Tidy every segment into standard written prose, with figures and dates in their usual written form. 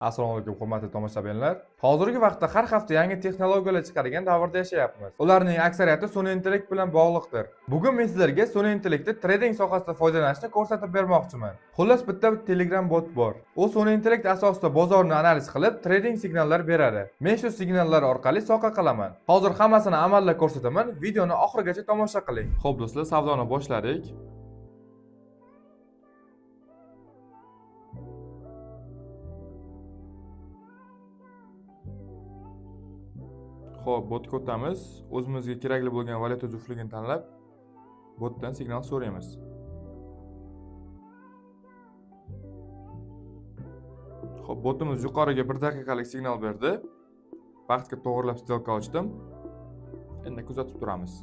Assalomu alaykum hurmatli tomoshabinlar. Hozirgi vaqtda har hafta yangi texnologiyalar chiqadigan davrda yashayapmiz. Ularning aksariyati sun'iy intellekt bilan bog'liqdir. Bugun men sizlarga sun'iy intellektni trading sohasida foydalanishni ko'rsatib bermoqchiman. Xullas, bitta Telegram bot bor. U sun'iy intellekt asosida bozorni analiz qilib, trading signallar beradi. Men shu signallar orqali soqa qilaman. Hozir hammasini amalda ko'rsataman. Videoni oxirigacha tomosha qiling. Xo'p do'stlar, savdoni boshladik. Xo'p, botga o'tamiz. O'zimizga kerakli bo'lgan valyuta juftligini tanlab, botdan signal so'raymiz. Xo'p, botimiz yuqoriga 1 daqiqalik signal berdi. Vaqtga to'g'rilab сделка ochdim. Endi kuzatib turamiz.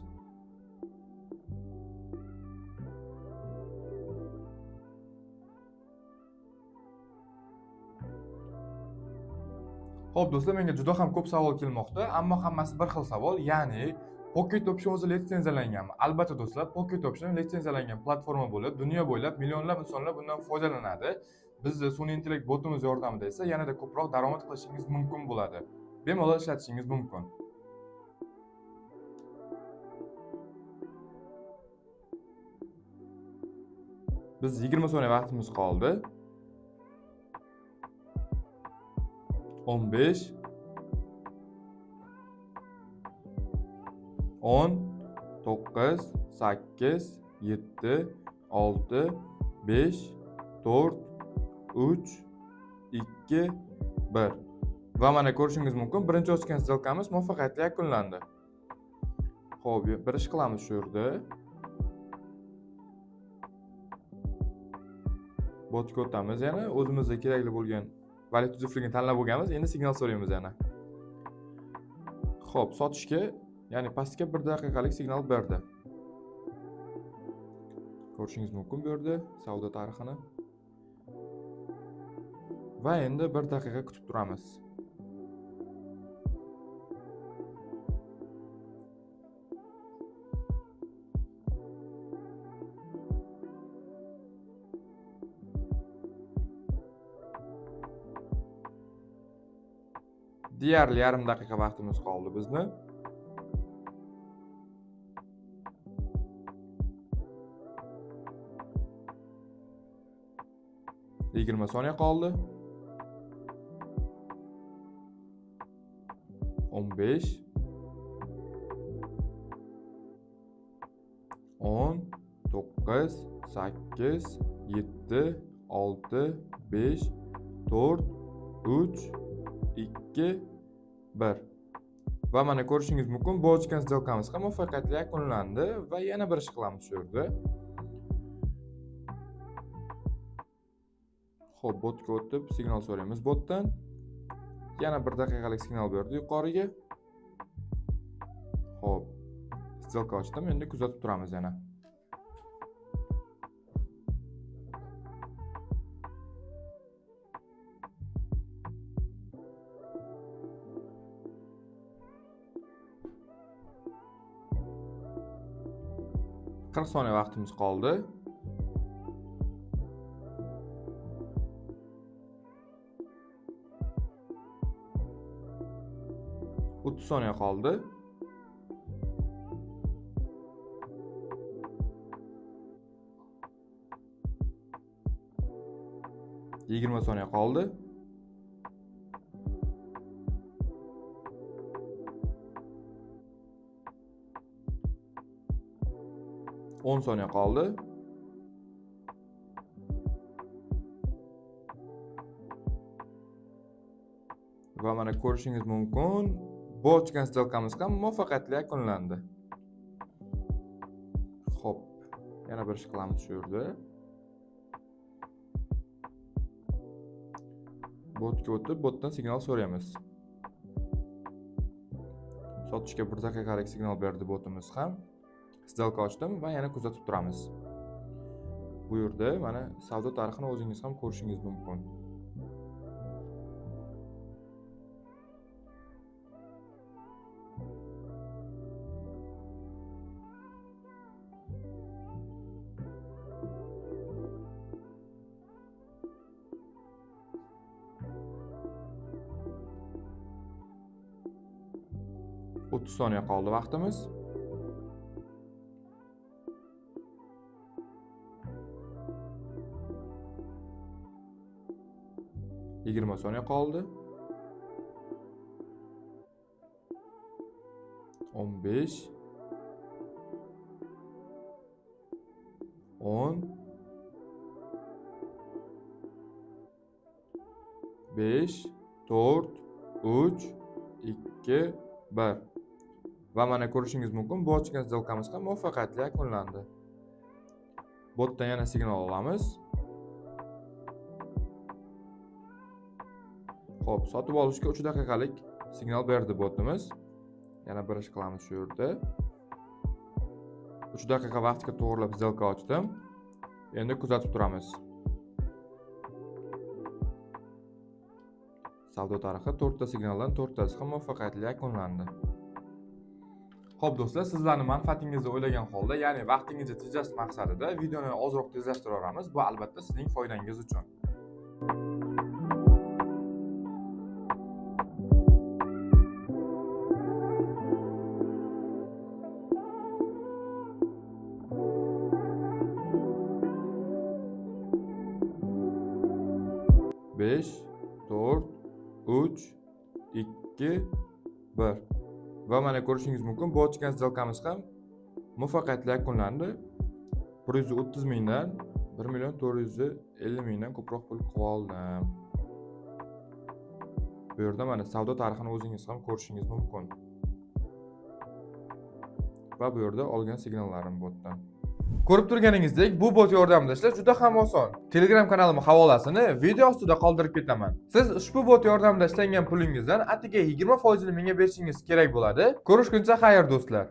Xo'p do'stlar, menga juda ham ko'p savol kelmoqda, ammo hammasi bir xil savol, ya'ni Pocket Option o'zi litsenziyalanganmi? Albatta do'stlar, Pocket Option litsenziyalangan platforma bo'lib, dunyo bo'ylab millionlab insonlar bundan foydalanadi. Bizni sun'iy intellekt botimiz yordamida esa yanada ko'proq daromad qilishingiz mumkin bo'ladi. Bemalol ishlatishingiz mumkin. Biz 20 soniya vaqtimiz qoldi. 15 10 9 8 7 6 5 4 3 2 1. Va mana ko'rishingiz mumkin, birinchi ochgan сделка miz muvaffaqiyatli yakunlandi. Xo'p, bir ish qilamiz shu yerda. Botga o'tamiz yana, o'zimizga kerakli bo'lgan valyuta juftligini tanlab olganmiz, endi signal so'raymiz yana. Xo'p, sotishga, ya'ni pastga 1 daqiqalik signal berdi. Ko'rishingiz mumkin bu yerda savdo tarixini. Va endi 1 daqiqa kutib turamiz. Deyarli yarim daqiqa vaqtimiz qoldi bizni. 20 soniya qoldi. 15 10 9 8 7 6 5 4 3 2 1. Va mana ko'rishingiz mumkin, bu ochgan сделка miz ham muvaffaqiyatli yakunlandi va yana bir ish qilamiz shu yerda. Xo'p, botga o'tib signal so'raymiz botdan. Yana 1 daqiqalik signal berdi yuqoriga. Xo'p, сделка ochdim, endi kuzatib turamiz yana. 40 soniya vaqtimiz qoldi. 30 soniya qoldi. 20 soniya qoldi. 10 soniya qoldi. Va mana ko'rishingiz mumkin, bu ochgan сделка miz ham muvaffaqiyatli yakunlandi. Xo'p, yana bir ish qilamiz shu yerda. Botga o'tib, botdan signal so'raymiz. Sotishga 1 daqiqalik signal berdi botimiz ham. Сделка ochdim va yana kuzatib turamiz. Bu yerda mana savdo tarixini o'zingiz ham ko'rishingiz mumkin. 30 soniya qoldi vaqtimiz. 20 soniya qoldi. 15, 10, 5, 4, 3, 2, 1. Va mana ko'rishingiz mumkin, bu ochgan сделка miz ham muvaffaqiyatli yakunlandi. Botdan yana signal olamiz. Xo'p, sotib olishga 3 daqiqalik signal berdi botimiz. Yana bir ish qilamiz shu yerda. 3 daqiqa vaqtga to'g'rilab сделка ochdim. Endi kuzatib turamiz. Savdo tarixi 4 ta signaldan 4 tasi ham muvaffaqiyatli yakunlandi. Xo'p do'stlar, sizlarning manfaatingizni o'ylagan holda, ya'ni vaqtingizni tejash maqsadida videoni ozroq tezlashtiraveramiz. Bu albatta sizning foydangiz uchun. 5, 4, 3, 2, 1. Va mana ko'rishingiz mumkin, bu ochgan сделка miz ham muvaffaqiyatli yakunlandi. 130 mingdan 1 million 450 mingdan ko'proq pul qilib oldim. Bu yerda mana savdo tarixini o'zingiz ham ko'rishingiz mumkin. Va bu yerda olgan signallarim botdan. Ko'rib turganingizdek, bu bot yordamida ishlash juda ham oson. Telegram kanalim havolasini video ostida qoldirib ketaman. Siz ushbu bot yordamida ishlangan pulingizdan atigi 20% menga berishingiz kerak bo'ladi. Ko'rishguncha xayr do'stlar.